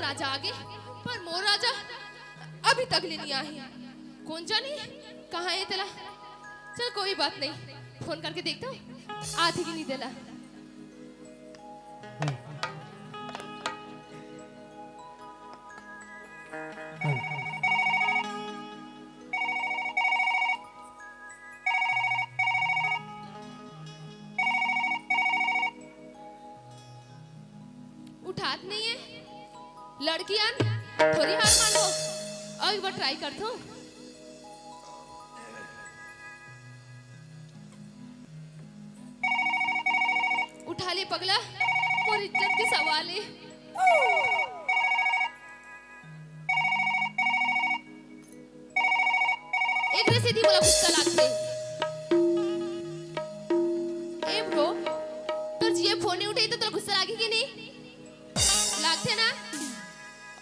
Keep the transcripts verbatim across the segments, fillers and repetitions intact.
राजा आगे, पर मोर राजा अभी तक ले नहीं आए। कोन जानी कहाँ हे तेला। चल, कोई बात नहीं, फोन करके देखथों, आथे कि नहीं तेला। उठात नहीं हे। लड़कियन, थोड़ी हार मानो, अउ एक बार ट्राई करथों। उठा ले पगला, मोर इज्जत के सवाल हे। एकरे सेती मोला गुस्सा लागथे। ए ब्रो, तोर जीजा फोन नहीं उठाही त तोला गुस्सा लागही कि नहीं? लागथे ना?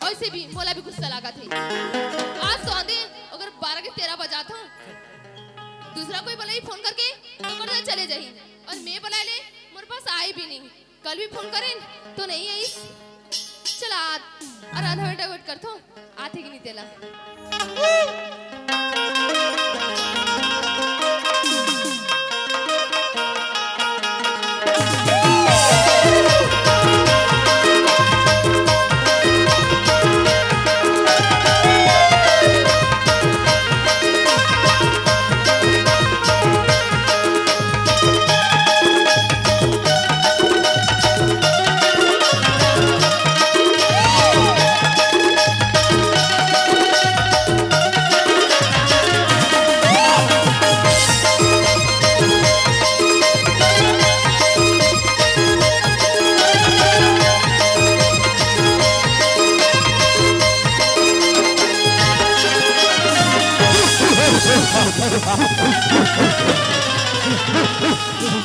वइसे भी मोला भी गुस्सा लागत हे। आज तो आंधी अगर बारह के तेरह बजात हों, दूसरा कोई बलाही फोन करके तो कर चले जाही, अउ मैं बलाय ले मोर पास आए भी नहीं। कल भी फोन करेन तो नहीं आइस। चला, अउ आधा घंटा वेट करथों, आथे कि नहीं तेला।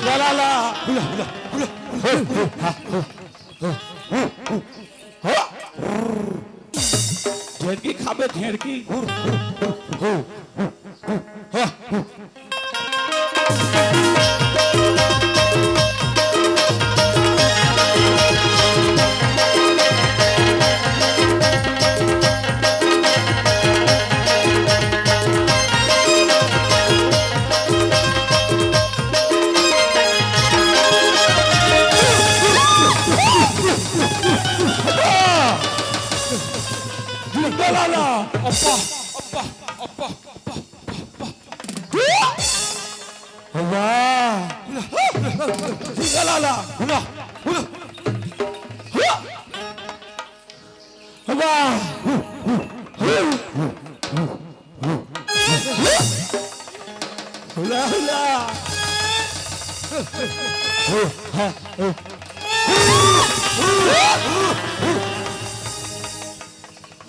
ला, ला, ला। हुला, हुला, हुला। ढेड़की खाबे, ढेड़की। जिंदा लाला। अब्बा, अब्बा, अब्बा, अब्बा, अब्बा। वाह। जिंदा लाला। हुला, हुला। वाह। हुला, हुला।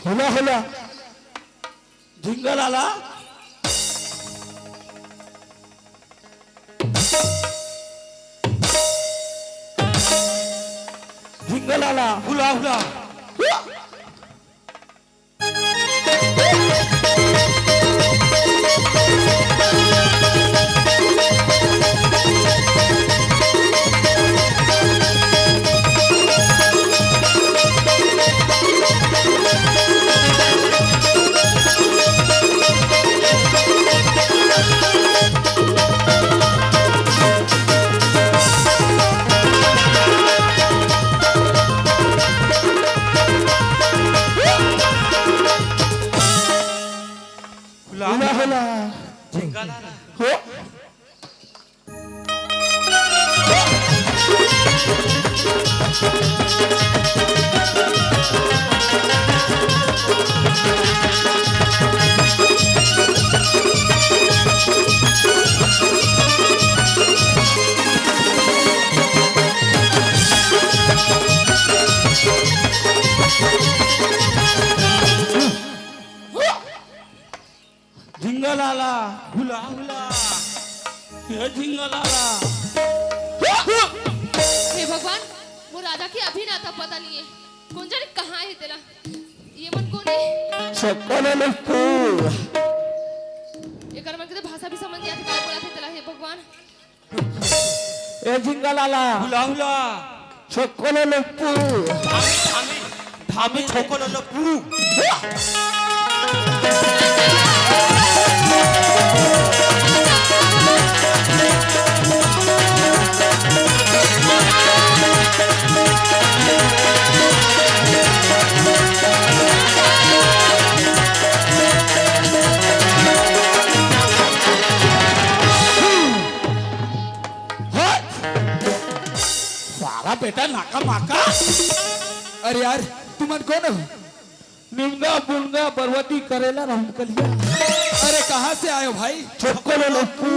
हुला, हुला। झिंगा लाला। झिंगा लाला। हुला, हुला। हुला, हुला। झिंगा लाला। हो। झिंगा लाला, हुला, हुला। हे झिंगा लाला। हे भगवान, मोर राजा के अभी ना अता पता नहीं हे। कोन जाने कहाँ हे तेला। ये मन कोन हे? सकल नप्पू। एकर मन के तो भाषा भी समझ नहीं आथे, काय बोलत हे तेला, हे भगवान। ए झिंगा लाला। हुला, हुला। सकल नप्पू। धामी, धामी, আমি সকল হলো পু। हट! सारा बेटा नाका माका। अरे यार, तुमन कोन हो? निमगा, बुनगा, बरवटी, करेला, रमकलिया। अरे, कहाँ से आए हो भाई? छोको लो लोग पू।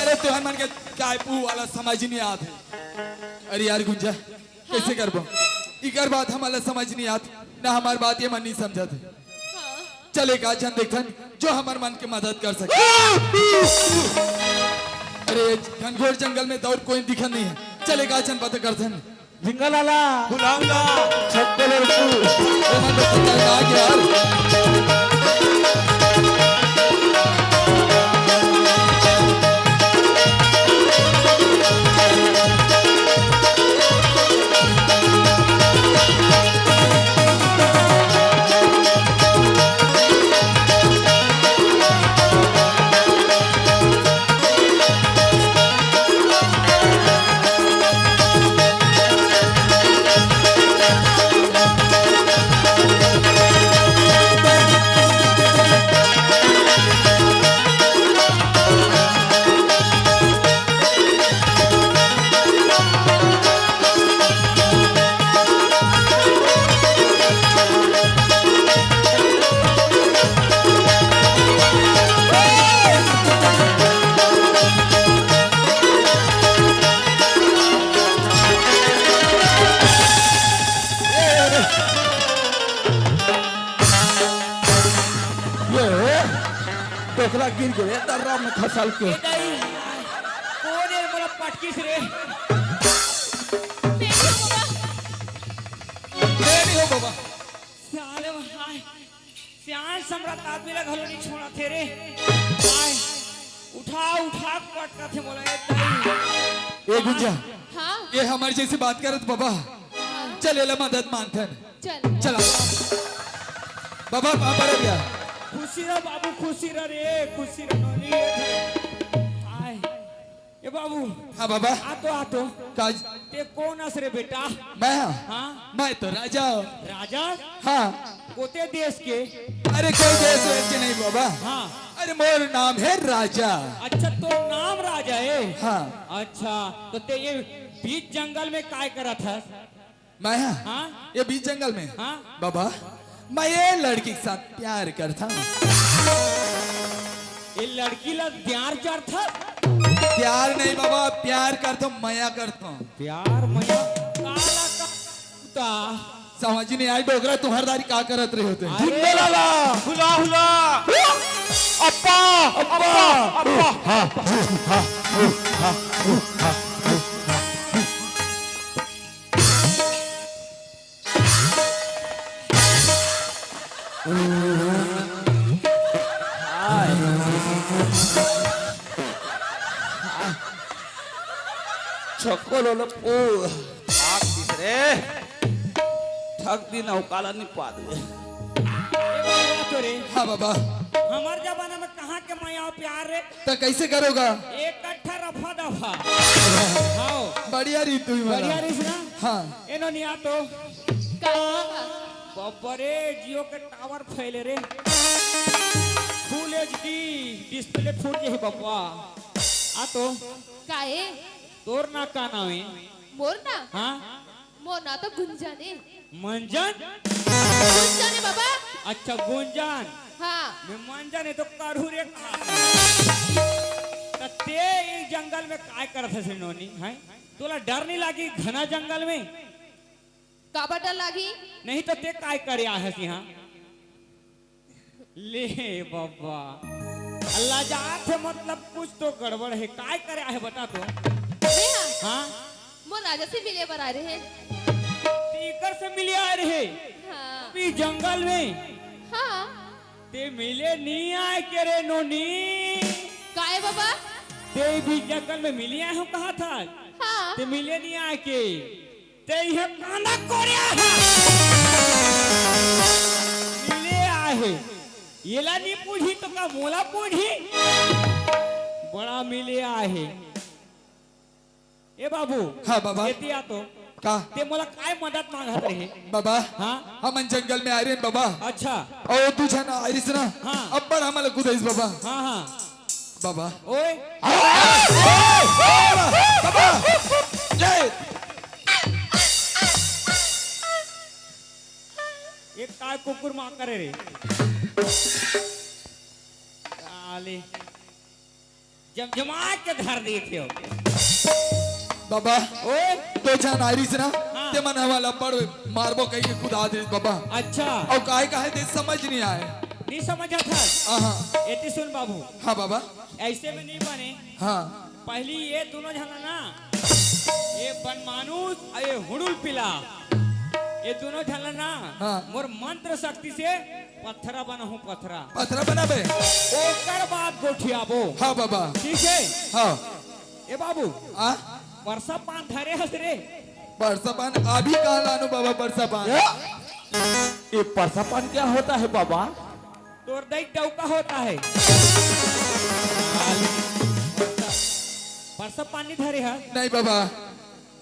अरे, तुहर मन के काय पू वाला समझ नहीं आत हे। अरे यार गुंजा, कैसे करबो? इकर बात हमला समझ नहीं आत, ना हमार बात ये मन नहीं समझत हे। चल एक आध झन देखथन, जो हमर मन के मदद कर सके। अरे, घनघोर जंगल में दौड़ कोई दिखत नहीं है। चल एक आध झन पता करथन। झिंगा लाला। बुलाऊंगा। छक्के लड़कू। ये मन तो खतरनाक यार। ये, टोकरा गिर गे रे, दर्रा में खसल के। ए दाई, कोन ए मोला पटकिस रे? मैं नहीं हूँ बाबा। मैं नहीं हूँ बाबा। साले भाई, सियान सम्राट आदमी ला घलो नहीं छोड़त हे रे। भाई, उठा, उठा पटकत हे मोला, ए दाई। ए गुंजा, हाँ? ये हमर जैसे बात करत बाबा। हाँ। चल, एला मदद मानथन। चल। चला। बाबा, बाबा रे भैया। खुशी रह बाबू, खुशी रह रे, खुशी रह नोनी रे। आय। ए बाबू। हाँ बाबा। आ तो, आ तो। काज। ते कोन अस रे बेटा? मैं? हाँ। मैं तो राजा हूँ। राजा? हाँ। कोते देश के? अरे कोई देश वेश के नहीं बाबा। हाँ। अरे मोर नाम है राजा। अच्छा, तो नाम राजा है? हाँ। अच्छा, तो ते ये बीच जंगल में काय करत हस? मैं? हाँ? ये बीच जंगल में? हाँ? बाबा, मैं ये लड़की के साथ प्यार करता हूँ। ये लड़की ला प्यार करता? प्यार नहीं बाबा, प्यार करता हूँ, मया करता हूँ। प्यार मया? काला का कुत्ता। समझ नहीं आई डोकरा, तुम्हारे दारी का करत रहे होते? अरे। जिंदा लाला। हुला, हुला। अप्पा, अप्पा, अप्पा। हाँ, हाँ, हाँ, हाँ। छक्को लोलो पू। थक दिस रे। थक दिन अवकाला नहीं पात ले। ए बाबा तो रे। हाँ बाबा। हमार जमाना में कहाँ के मया प्यार रे? त कैसे करोगा? एक कट्ठा रफा दफा। हाँ। बढ़िया रीत हुई बढ़िया मला। रीत ना? हाँ। एनो निया तो। का? बाबा रे, जियो के टावर फैले रे। फुल एचडी डिस्प्ले फूट जाही बाबा। आ तो। काहे? तोर ना का नाम है? मोर ना? हाँ। मोर ना तो गुंजन है। मंजन? गुंजन है बाबा। अच्छा गुंजन। हाँ। मैं मंजन है तो करू रे का? त ते ई जंगल में काय करत हस नोनी, हैं? तोला डर नहीं लागी घना जंगल में? काबर डर लागी? नहीं तो ते काय करे आहे इहाँ? ले बाबा, लजात हे, मतलब कुछ तो गड़बड़ हे। काय करे आहे बता तो? मैं हा? हाँ? मोर राजा से मिले बर आए रहे। तीकर से मिले आए रहे? हाँ। अभी जंगल में? हाँ। ते मिले नहीं आए के रे नोनी? काय बाबा? ते भी जंगल में मिले आए हो कहा था? हाँ। ते मिले नहीं आए के? ते इहाँ कांदा कोड़े आए हा। मिले आहे। एला नी पूछी तो का मोला पूछी? बड़ा मिले आहे। ए बाबू। हाँ बाबा। एती आ तो। का? ते मोला काय मदद मांगत रहे? बाबा। हाँ? हमन जंगल में आए रहे बाबा। अच्छा। अउ दू झन आए रहिस ना। हाँ। अब्बड़ हमन ल कुदाइस बाबा। हाँ, हाँ। बाबा। ओए। बाबा, बाबा। जय। एक काय कुकुर माँ करे रे। साले। जमजमा के धर देथे हो। बाबा, ओए। दो झन आए रहिस ना, हाँ। ते मन हमन ल अब्बड़ मारबो कहिके कुदा दिस बाबा। अच्छा। अउ काय कहे ते समझ नहीं आए। नहीं समझत हस? हाँ, हाँ। एती सुन बाबू। हाँ बाबा। ऐसे में नहीं बने। हाँ। पहली ये दोनों झन ना, ये बनमानुस अउ ये हुड़ुल पीला, ये दोनों झन ना, हाँ। मोर मंत्र शक्ति से पथरा बनाहूँ, पथरा। पथरा बनाबे? ओकर बाद गोठियाबो। हाँ बाबा। ठीक है? हाँ। ए बाबू, आ? परसा पान धरे हस रे? परसा पान अभी कहाँ लानू बाबा, परसा पान? ए? ये परसा पान क्या होता है बाबा? तोर दई डौका होता है। परसा पान नहीं धरे हस? नहीं बाबा।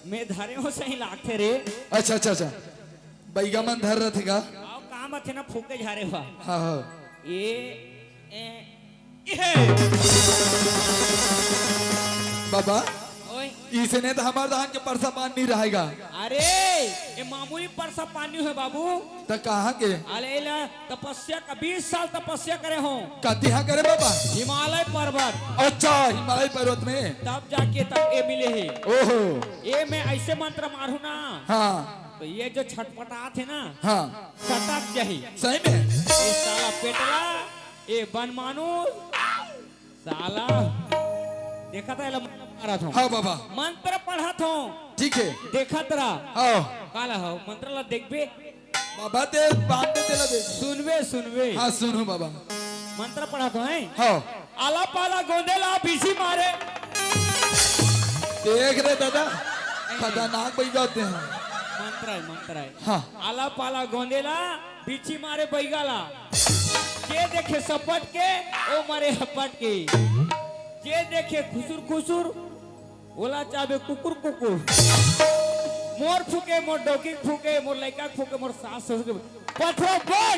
मैं धरे हों सही लागथे रे। अच्छा, अच्छा, अच्छा। बइगा मन धर रथे का? आओ, काम आथे ना, फूके झारे बा। हाँ, हाँ। ये, ए, ये। बाबा, ओए। इसने तो हमार धान के परसा पान नहीं रहेगा। अरे, ये मामूली परसा पान नहीं है बाबू। त कहाँ के? अले ला, तपस्या का बीस साल तपस्या करे हों। कतिहा करे बाबा? हिमालय पर्वत। अच्छा, हिमालय पर्वत में। तब जाके तब ये मिले हे। ओहो। ये मैं ऐसे मंत्र मारू ना। हाँ। तो ये जो छटपटात हे ना, हाँ। सटक जाही। सही में? ये साला पेटला, ये बनमानुस, साला। देखत रह, एला मंत्र मारत हों। हाँ बाबा। मंत्र पढ़त हों। ठीक है। देखत रह। हाँ। काला हो, मंत्र ला देखबे? बाबा ते बांध दे तेला दे। सुनबे, सुनबे। हाँ, सुनहूँ बाबा। मंत्र पढ़त हों, हैं? हाँ। आला पाला गोंदेला बीछी मारे। देख रे दादा, नहीं, नहीं। खतरनाक बइगा होते हैं। मंत्र है, मंत्र है। हाँ। आला पाला गोंदेला बीछी मारे बइगा ला। जे देखे सपट के, ओ मारे हपट के। जे देखे खुसुर खुसुर, ओला चाबे कुकुर कुकुर। मोर फूके, मोर डौकी फूके, मोर लइका फूके, मोर सास ससुर के पथरा बन।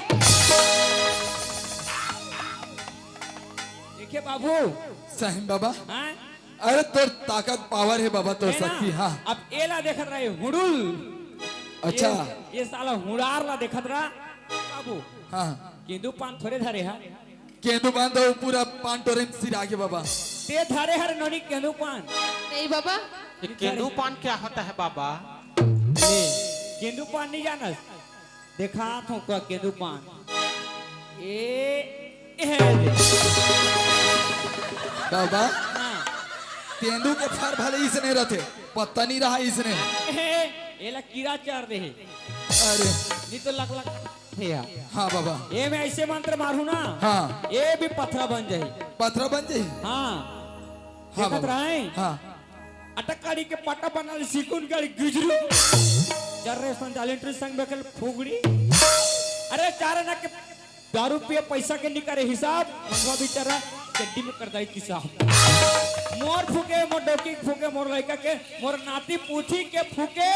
देखे बाबू। सही बाबा। हाँ? अरे तोर ताकत पावर है बाबा, तोर है ना? शक्ति, हाँ। अब एला देखत रहे हुड़ुल। अच्छा। ये, ये साला हुड़ार ला देखत रहा बाबू। हाँ। केंदू पान थोरे धरे हा। केंदू पान तो पूरा पान टोरे में सिरा के बाबा। ते धरे हर नोनी केंदू पान। नहीं बाबा। ये केंदू पान क्या होता है बाबा? ले, केंदू पान नहीं जानस? देखात हों का केंदू पान। ए, ए है दे। बाबा, हाँ। केंदू के फर भले इसने रथे, पत्ता नहीं रहा इसने। ए, एला कीड़ा चार दे हे। अरे। नहीं तो लक लक थे यार। हाँ बाबा। ये मैं ऐसे मंत्र मारू ना, हाँ। ये भी पथरा बन जाही। पथरा बन जाही? हाँ। हाँ देखत बाबा। रहे? हाँ। अटकड़ी के पट्टा बना ले, सिकुन गड़ी गुजरू। चल रे संचालन ट्री संग बेकल फुगड़ी। अरे चार आना के दारू पिए पैसा के निकाले हिसाब, मंगवा बेचारा चड्डी में कर दाई किसाब। मोर फूके, मोर डौकी फूके, मोर लइका के, मोर नाती पूछी के फूके।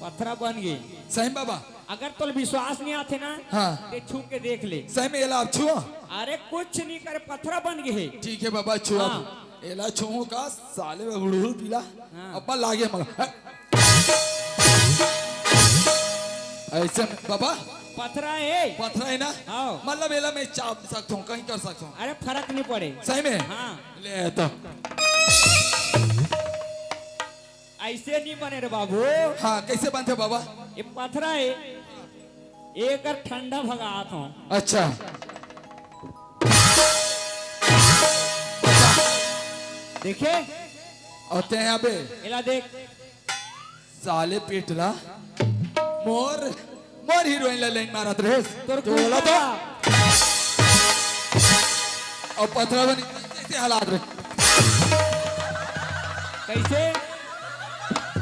पथरा बन गे। सही बाबा। अगर तोला विश्वास नहीं आथे ना, हाँ। ते छू के देख ले। सही में एला आप छुआ? अरे कुछ नहीं करे, पथरा बन गे हे। ठीक है बाबा, छुआ हाँ। तू। एला छुहूं का, साले में हुड़हुड़ पीला। हाँ। अब्बा लागे मला। हट। ऐसे में, बाबा। पथरा है। पथरा है ना? हाँ। मतलब एला मैं चाप सकता हूँ, कहीं कर सकता हूँ। अरे फर्क नहीं पड़े। सही में? हाँ। ले तो। ऐसे नहीं बने रे बाबू। हाँ, कैसे बनथे बाबा? ये पथरा है, एकर ठंडा भगात हों। अच्छा। देखे? अउ ते अबे। एला देख। साले पेटला। मोर मोर हीरोइन ला लाइन मारत रहेस। तोर तो बोला तो। कुत्ता। अउ पथरा बन कैसे हालात रहे। कैसे?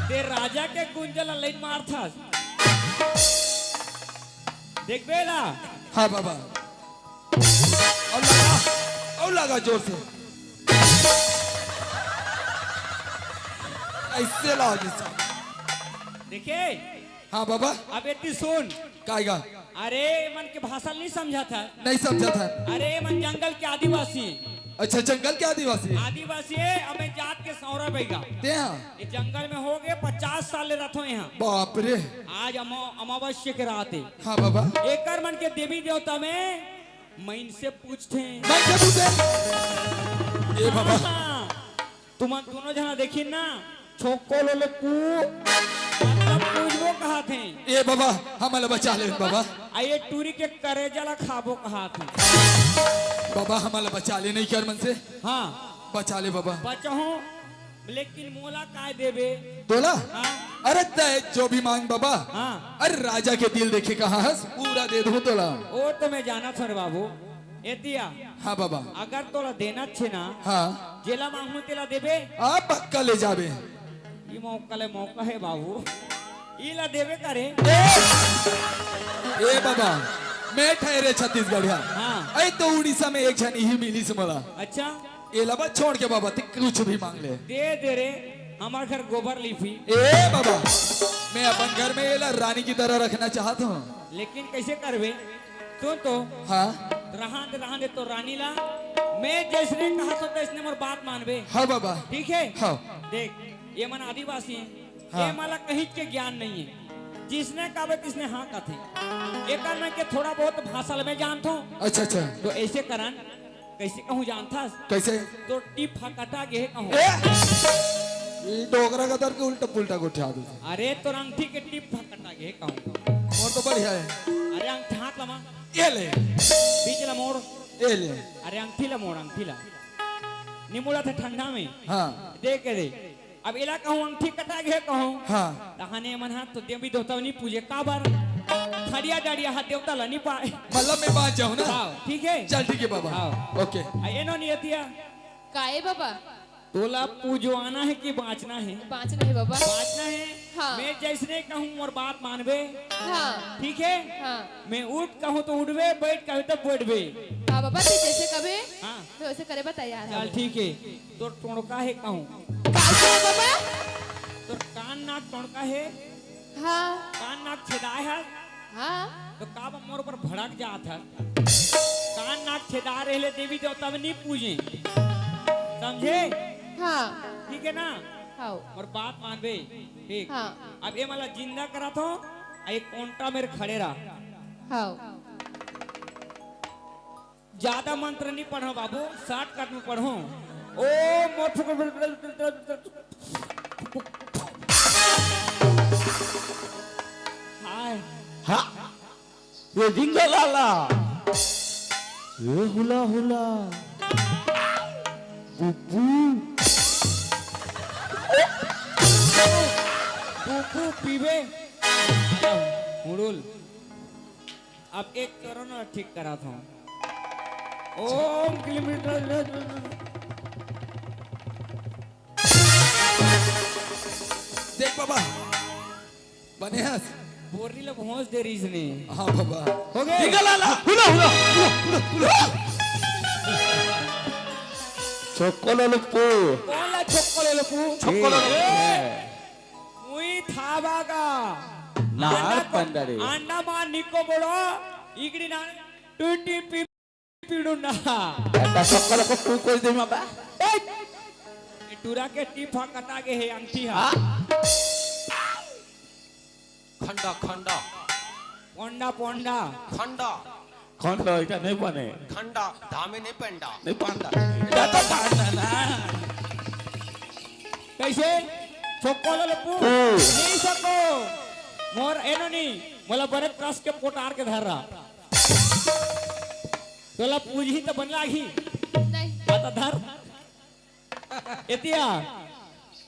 ते राजा के गुंजा ला लाइन मारथस। देखबे ला। हाँ बाबा। अउ लगा, अउ लगा जोर से। ऐसे लगा जैसे। देखे? हाँ बाबा। अब एती सुन। कायगा? अरे, एमन के भाषा नहीं समझा था। नहीं समझा था। अरे, एमन जंगल के आदिवासी हैं। अच्छा, जंगल के आदिवासी? आदिवासी है, अबे जात के सौरा बैगा। ते हाँ। ये जंगल में हो गए पचास साल ले रहथो यहाँ। बाप रे। आज अमा-, अमावस्या के रात है। हाँ बाबा। एकर मन के देवी देवता में मइनसे पूजथे। मइनसे पूजथे? ए बाबा। हाँ। तुमन दोनों जना देखिन ना, छोको लोलो पू, मतलब पूजबो कहाथे। ए बाबा, हमला बचा ले बाबा। आ ये टूरी के करेजा ला खाबो कहाथे। बाबा, हमला बचा ले नहीं कर मन से। हाँ। बचा ले बाबा। बचहूँ, लेकिन मोला काय देबे? तोला? हाँ। अरे तय जो भी मांग बाबा। हाँ। अरे राजा के दिल देखे कहाँ हस, पूरा दे दूँ तोला। ओ तो मैं जाना थोरे बाबू। एतिया। हाँ बाबा। अगर तोला देना छे ना, हाँ। जेला मांगहूँ तेला देबे? आप पक्का ले जाबे। ई मौका ले मौका है बाबू। ई ला देबे करे। ए, ए बाबा, मैं ठहरे छत्तीसगढ़िया। हाँ। ऐ तो उड़ीसा में एक झन इही मिलिस मोला। अच्छा। एला बस छोड़ के बाबा, ते कुछ भी मांग ले। दे दे रे, हमार घर गोबर लिपी। ए बाबा, मैं अपन घर में एला रानी की तरह रखना चाहत हूँ। लेकिन कैसे करबे? सुन तो। हाँ। रहन दे, रहन दे तो रानी ला। मैं जैसने कहा तो तैसने मोर बात मानबे। हाँ बाबा। ठीक है? हाँ। देख, ये मन आदिवासी हैं। हाँ। ये माला कहीं के ज्ञान नहीं है। जिसने कहबे तिसने हाँ कथे। एकर में के थोड़ा बहुत भाषा ल मैं जानत हूँ। अच्छा, अच्छा। तो ऐसे करन, कैसे कहूँ जानथस? कैसे? तो टिप ह कटा गे हे कहूँ। ए! ई डोकरा गदर के उल्टा पुल्टा गोठिया दू। अरे, तोर अंगठी के टिप ह कटा गे हे कहूँ। मोर तो बढ़िया है। अरे, अंगठी हाथ लमा। ये ले। बीच ला मोड़। ये ले। अरे, अंगठी ला मोड़, अंगठी ला। निमुड़ा था ठंडा में। हाँ। दे के दे। अब एला कहूँ अंगठी कटा गे कहूँ। हाँ। तहाने मन हा तो देवी देवता नहीं पूजे काबर। खड़िया डड़िया हा देवता ला नहीं पाए। मतलब मैं बाँच जाहूँ ना? हाँ, ठीक है। चल ठीक है बाबा। हाँ। ओके। आ, एनो नहीं एतिया। काए बाबा? तोला पूजवाना है कि बाँचना है? बाँचना है बाबा। बाँचना है? हाँ। मैं जैसने कहूँ मोर बात मानबे? हाँ। ठीक है? हाँ। मैं उठ कहूँ तो उठबे, बैठ कहूँ तो बैठबे। हाँ बाबा, ते जैसे कहबे, हाँ। मैं वैसे करे बर तैयार हूँ। चल ठीक है। तोर टोड़का हे कहूँ। का हे बाबा? तोर कान नाक टोड़का हे? हाँ। कान नाक छेदाए हे? हाँ। तो का बा मोर ऊपर भड़क जात हे? कान नाक छेदाए रहे ले देवी देवता में नहीं पूजे। समझे? हाँ। ठीक है ना? हाँ। मोर बात मानबे। ठीक। हाँ। अब ये मला जिंदा करत हूँ, एक कोंटा मेर खड़े रह। हाँ। ज्यादा मंत्र नहीं पढ़ो बाबू, शॉर्टकट में पढ़ो। ओम मोर फुक-, हाय। हाँ, ये जिंगा लाला, ये हुला हुला, बुब्बू, बुब्बू पीबे, हुड़ुल। अब एक कोरोना ठीक करा था। ओम क्लीम। देख बाबा, बने हस? बोरी ला भोंस दे रहीस ने। हाँ बाबा। हो गए? निकल आला। हुला, हुला, हुला, हुला, हुला। छोको लोलपू। कौन ला छोको लोलपू? छोको लोलपू। ए! मुई थावा का। नार अंडा को-, पंडा रे। अंडा मा निको बोलो, इगड़ी ना, टूटी पी-, पीड़ू ना। एटा छोको लोलपू कोई दे मा बा। ए! टूरा के टीप हा कटा गे हे अंगठी हा। हाँ? खंडा, खंडा। पोंडा, पोंडा। खंडा। खंडा, इटा नहीं बने। खंडा, धामे नहीं पेंडा। नहीं पांडा। इटा तो पांडा ना। कैसे? छोको लोलपू? ओ। नहीं सको। मोर एनो नहीं। मोला बड़े कस के पोटार के धर रहा। तोला पूजही तो बन लागी। नहीं। आता धर। एतिया,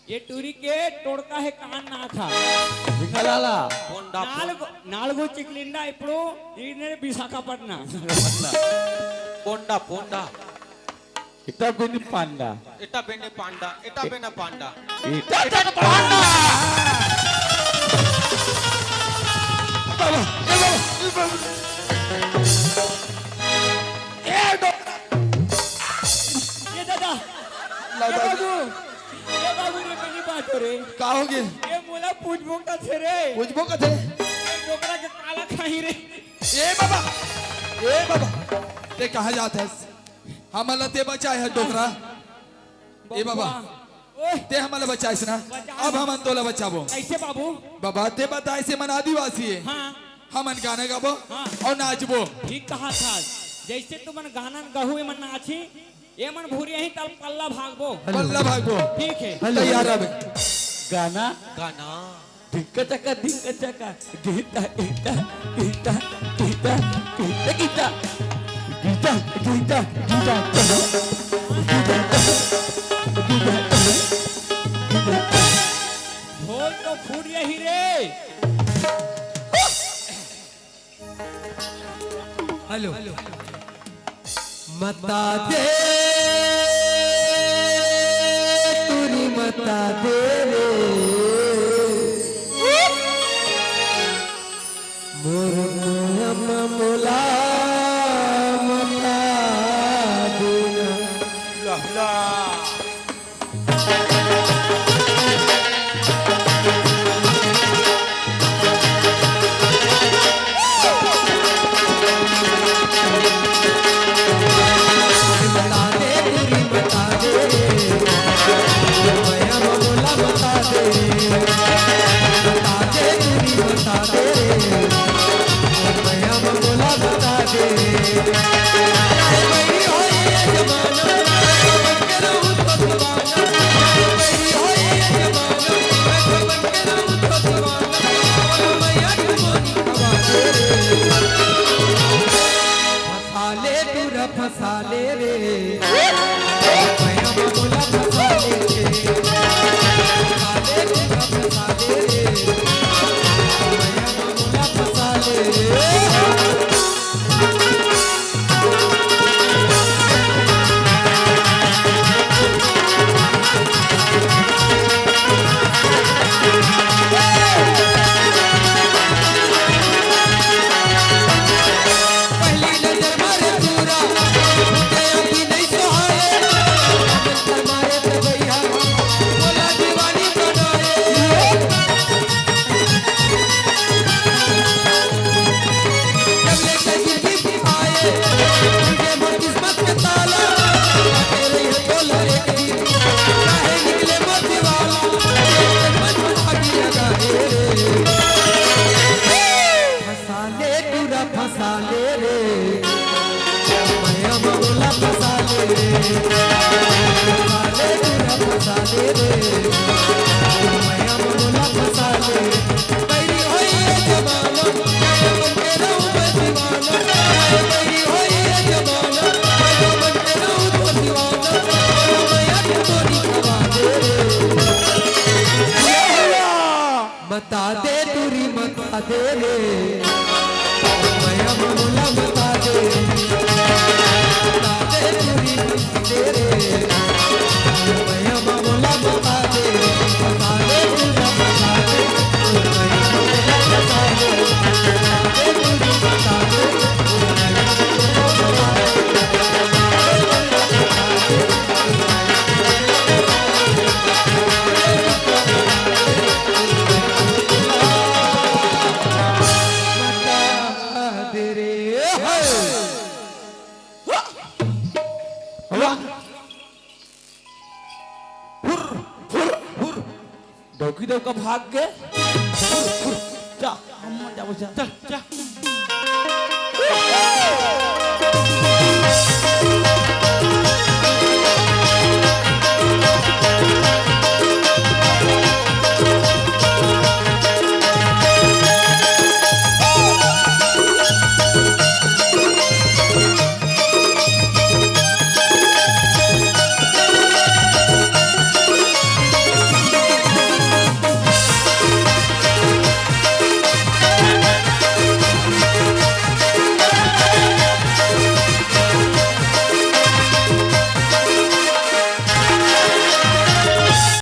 ये टूरी के टोड़का हे कान नाक हा। जिंगा लाला। पोंडा, नालगो, नालगो चिकलिंडा इपड़ो, इने विशाखापट्टनम। पोंडा, पोंडा। इटा बेनी पांडा। इटा बेनी पांडा, इटा बेना पांडा। इटा तक पांडा। बाबा, ए बाबा, ए ए डोकरा। ए दादा, ला ए दादा। बाबू, ए बाबू रे, मेरी बात हो रे। का होगे? ए मोला पूछबो कथे रे। पूछबो कथे? ए डोकरा के काला खाही रे। ए बाबा, ए बाबा, तें कहाँ जात हस? हमन ला तें बचाए हस डोकरा। ए बाबा, बबुआ। ओए। तें हमन ला बचाइस ना, बचा अब ले। हमन तोला बचाबो। कइसे बाबू? बाबा, तें बताइस हमन आदिवासी ए। हाँ। हमन गाना गाबो हाँ। अउ नाचबो। ठीक कहत हस। जइसे तुमन गाना गाहू, एमन नाचही, एमन भुरियाही तब पल्ला भागबो। पल्ला भागबो। ठीक हे। हेलो। तैयार रहिबे। गाना। गाना। धिक्का चक्का, धिक्का चक्का, गीता, गीता, गीता, गीता, गीता, गीता, गीता, गीता, गीता, गीता। ढोल तो फूट गया ही रे। हेलो। मता दे, तुरी मता दे रे। मोर मोया म मोला मता देना। फसाले टूरा फसाले रे। फसाले टूरा फसाले रे। मता दे टूरी मता दे रे। मया मोला मता दे। मता दे टूरी मता दे रे। मया मोला मता दे। मता दे टूरी मता दे। मया मोला मता दे। मता दे टूरी मता दे। डौकी डौका भाग के। जा, हम जाबो, जा। चल, जा।